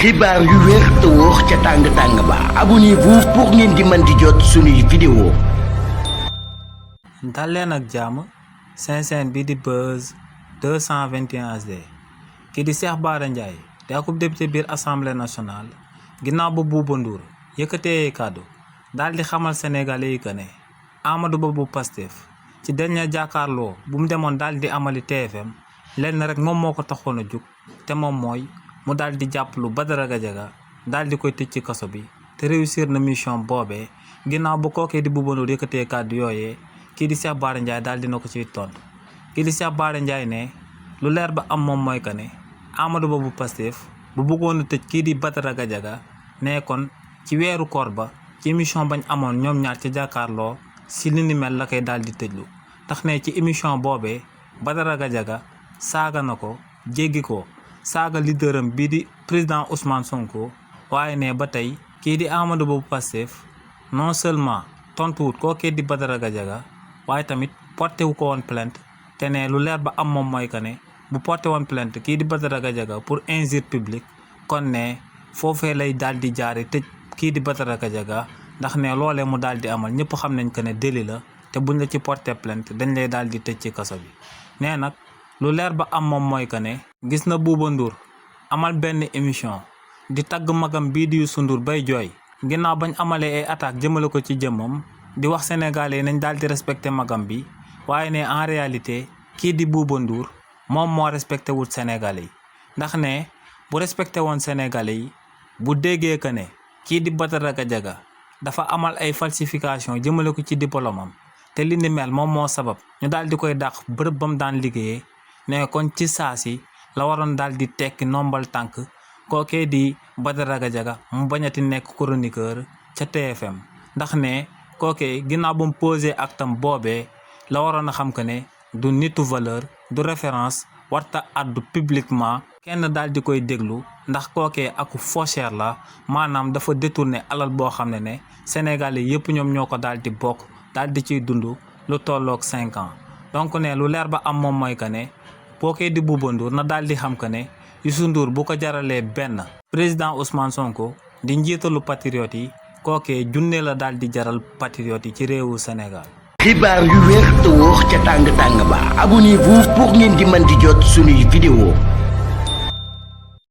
xibaar yu wér te wóor ca tàng-tàng ba abonnez-vous pour ngeen di mën di jot suñuy vidéo. dal leen ak jàmm seen bi di Buzz 221 HD kii di Cheikh Bara Ndiaye di akub député biir assemblée nationale ginnaaw ba Bouba Ndour yëkkatee kàddu daal di xamal sénégalais yi que ne Amadou Ba bu Pastef ci dernier jàkkaarloo bu mu demoon daal di amali TFM lenn rek moom moo ko taxoon a jug te moom mooy mu daal di jàpp lu Badara Gadiaga daal di koy tëj ci kaso bi te réussir na mission boobee ginnaaw bu kookee di Bouba Ndour yëkkatee kàddu yooyee kii di Cheikh Bara Ndiaye daal dina ko ciy tontu kii di Cheikh Bara Ndiaye ne lu leer ba am moom mooy que ne Amadou Ba bu Pastef bu bëggoon a tëj kii di Badara Gadiaga ne kon ci weeru koor ba ci émission bañ amoon ñoom ñaar ci jàkkaarloo si li ni mel la koy daal di tëjlu tax ne ci émission boobee Badara Gadiaga saaga na ko jéggi ko saaga leaderam bii di président Ousmane Sonko waaye ne ba tey kii di Amadou Ba bu Pastef non seulement tontuwut kookee di Badara Gadiaga waaye tamit porté wu ko woon plainte te ne lu leer ba am moom mooy que ne bu porté woon plainte kii di Badara Gadiaga pour injure publique kon ne foofee lay daal di jaare tëj kii di Badara Gadiaga ndax ne loolee mu daal di amal ñëpp xam nañ que ne délit la te buñ la ci porté plainte dañ lay daal di tëj ci kaso bi nee nag lu leer ba am moom mooy que ne gis na Bouba Ndour amal benn émission di tagg magam bii di Youssou Ndour bay jooy ginnaaw bañ amalee ay attaque jëmale ko ci jëmmam di wax sénégalais nañ daal di respecté magam bi waaye ne en réalité kii di Bouba Ndour moom moo respecté wut sénégalais yi ndax ne bu respecté woon sénégalais yi bu déggee que ne kii di Badara Gadiaga dafa amal ay falsification jëmale ko ci diplôme am te li ni mel moom moo sabab ñu daal di koy dàq bërëb bam daan liggéeyee ne kon ci saasi la waroon daal di tekki nombal tànk kookee di Badara Gadiaga mu bañati nekk chroniqueur ca TFM ndax ne kookee ginnaaw ba mu posé actam boobee la waroon a xam que ne du nitu valeur du référence warta addu publiquement kenn daal di koy déglu ndax kookee aku faussaire la maanaam dafa détourné alal boo xam ne Sénégalais yëpp ñoom ñoo ko daal di bokk daal di ciy dund lu tolloog 5 ans donc ne lu leer ba am moom mooy que ne kookee di Bouba Ndour na daal di xam que ne Youssou Ndour bu ko jaralee benn président Ousmane Sonko di njiitalu patriote yi kookee junne la daal di jaral patriote yi ci réewu Sénégal. xibaar yu wér te wóor ca tàng-tàng ba abonnez-vous pour ngeen di mën di jot suñuy vidéo.